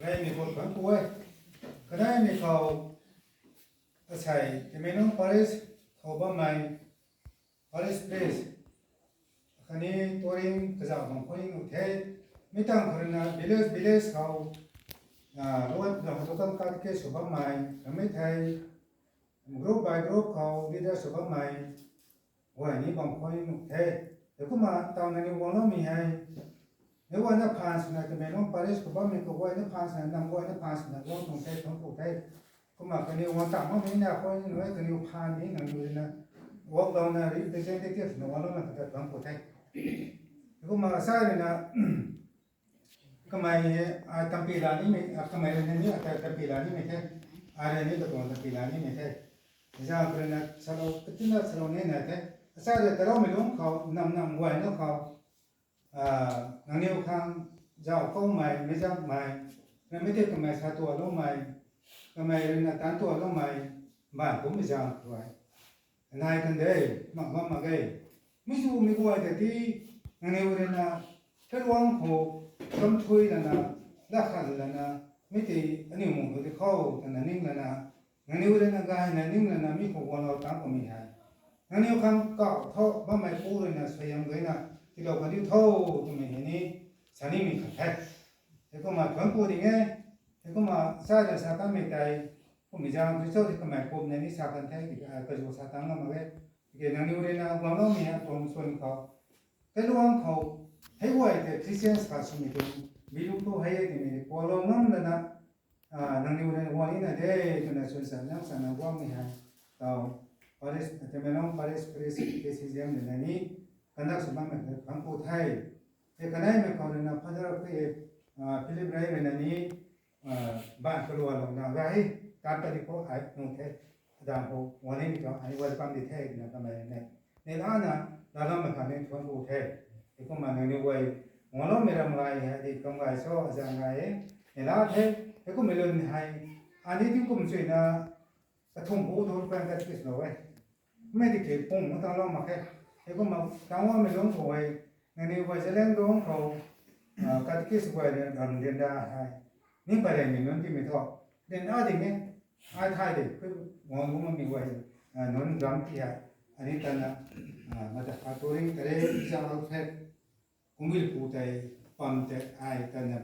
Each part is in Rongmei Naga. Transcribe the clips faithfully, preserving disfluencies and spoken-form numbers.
Reymei khou thuanc ku e. Kaneimei khou asei Tamenglong Parish khou bammei Parish Priest khatni touring kazauh bam khou nuh the. Mi tang khou ruina village village khou, ah, luat na khou tuang catechist sw bammei, ramei thei, group by group khou leader sw bammei, guay ni bam khou nuh the. Heikumna taw nangniw guangloumei hei, mi guayna phaan swna Tamenglong Parish khou bammei khou guayna phaan swna, nang guayna phaan swna guang tuang the, thuanc ku the. Kumna kaniw guang tang makmei na khou ni nui kaniw phaan ni nangniw ruina guanglouna representative swna guanglouna kata thuanc ku the. Kumna asei ruina kamei, ah, tampi la nimei, ah, kamei ruina ni, ah, ta-, tampi la nimei the. Ai ruina ni katuang tampi la nimei the. Zang khou ruina salou, katina salou ni nai the. Asei rui taloumei lungc khou, nam nam guayna khou, ah, nangniw khang zauh koumei, meic zakmei, ramei tei kamei sa tualoumei, kamei ruina tan tualoumei, mbaanv kummei zang khou rui nai kan de, mak bam mak ge. Mi zu mi guay ta ti, nangniw ruina, kaluang khou, kamthui lana, lakhan lana, mi tei aniw mung khou di khou, twna ning lana, nangniw ruina gayna ning lana mi khou guanglou tang kummei hei, nangniw khang kauh tho bammei pu ruina suaihiam gayna tiilou kaniw tho, twmei hei ni, sa nimei khat the. Heikumna thuanc ku ding e. Heikumna sa da sa kanmei tei, kummei zang Khrista ti kamei kumna ni sa kan the, tiki, ah, kazu sa tang ngam mak e. Tiki nangniw ruina guangloumei hei tuang suan khou, kaluang khou, hei guay tei Christians khat swmei tuang, bilu tu hei e twmei guanglou ngam lana, ah, nangniw ruina guang nina de, twna suan sa nang sana guangmei hei, taw, Parish, Tamenglong Parish Priest Catechism ruina ni, conduct sw bammei hei thuanc ku the. Hei kaneimei khou ruina Father Phi-, ah, Philip Rey ruina ni, ah, mbaanv kalualouna gay, tat padi khou ai nuh the, adang khou guang nimei tuang ai welcome di the, twna kamei ruina, neihla na, laloumei khat ni thuanc ku the. Heikumna nangniw guay, guangloumei ram gay hei, di kam gay so, azang gay e, neihla the. Heikummei lun hei, ani tingkum suina, kathumh bu thu kan catechist lou e. Mei tiki pung ma tanglou mak khe. Heikumna tangloumei lungc khou e, nangniw guay Zeliangrong khou, ah, catechist guay ni ram dian da hei, ning pareymei nunc timei thu, dian a ding e, ai thay de, khui guang guang mi guay, ah, nunc ram ti hei, ani tana, ah, mata kha touring kare, zang lou the. Kummei pu tei, pam tei, ai tana,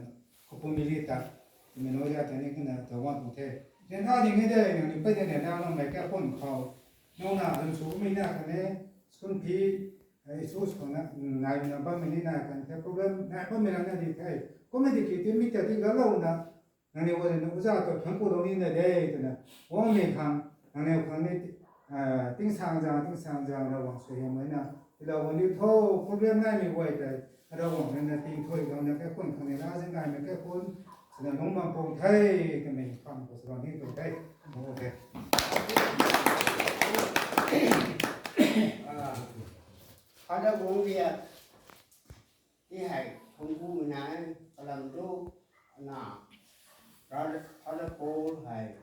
khou pumei ri ta, twmei nui ria tei ni kana ta guang tuang the. Dian a ding e de, nangniw pei de dian a loumei kakhun khou, nungna ram sw kummei na kane, school fee, eh, issue swna, mm, naina bammei ni na kan the, problem nai bammei rana di the. Kummei tiki ti mi ta di galouna, nangniw guay ruina uza ta thuanc ku lou nina de, twna, guangmei khang, nangniw khang ni, ah, tingsaengzaeng, tingsaengzaeng Ravguangc suaihiammei na tiilou guang diu tho, problem naimei guay tei, Ravguangc ruina tingthuilouna kaikhun khang ni la zing naimei kaikhun, swna lungc bam pung the, twmei khang khou swlou ni tu the, mu the. Ah, Father Guangdiak, ti hei, thungku mei nai, kalam tu, na, Father, Father Paul hei,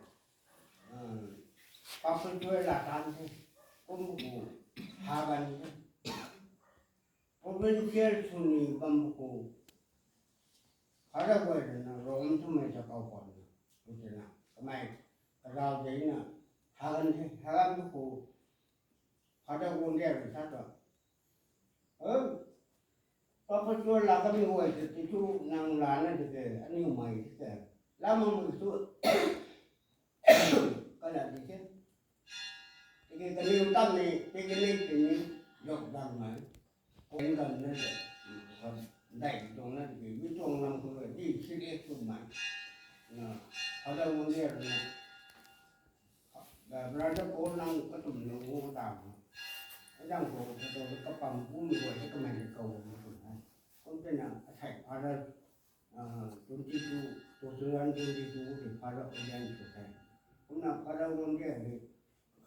um, perpetual la tan the, kum bu, hagan the. Provincial sw ni bam khou, Father guay ruina Rome twmei ta kau khwan na, twna, kamei, kazauh de na, hagan the, hagan khou, Father Guangdiak rui sa ta, eh, perpetual la kami guay tei ti tu nang lana tike, aniw mei tike, la makmei tu, kalat di the. Tiki kaniw tam ni, tiki ni, tini, yok dang mei. Kung dang na de, dai tuang na tiki, mi tuang lam khou di serious tu mei. Na, Father Guangdiak na, brother Paul nang katum nung ngu dam. Adang khou, katum kapam kummei guay hei kamei ni kau ngu tuang na. Kum tei na, asei Father, ah, twenty two, two thousand twenty two tei Father ordain sw the. Kumna Father Guangdiak hei,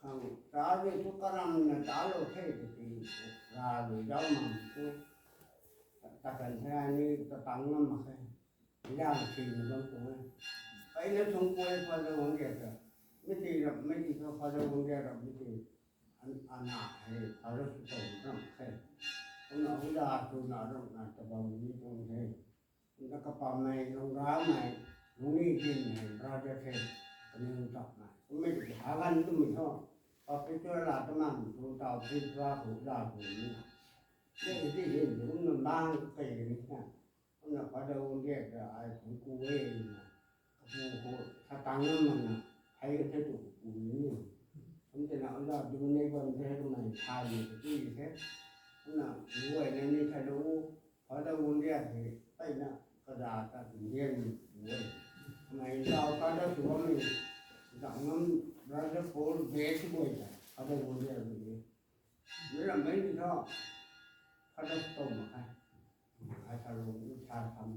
khang, ta rui tu karam na talou the tiki, ra rui zauc mak tu, ta kan the ni, ta tang ngam mak khe. Zang si na bam tuang e. Peyna thungku e Father Guangdiak ta. Mi ti rap, mi ti thu Father Guangdiak rap, mi ti, an, ana hei, Father sw tou ram khe. Kumna uza swna ram na tabam ni tuang the. Kumna kapammei, lungramei, Nungni din hei brother the, kaniw tap na. Kummei tiki hagan twmei thu, hospital la taman tu tau Tripura khou la khou ni. Ye di hin kumna bang kei ni na. Kumna Father Wondia ta ai khun ku e na. Kapu khou sa tang na man na. Hei ka the tu ku ni. Kum tina oja du ne ban the kumna thai ni ti the. Kumna lu ai na ni tha lu. Father Wondia the, pai na, kada ta Indian ni. Mei tau Father Tuam ni, dang nam brother Paul Beth ni ta, Father Wondia ni. Ni ram mei ni tho, Father Tom ma kai. Ai sa lu, sa tham.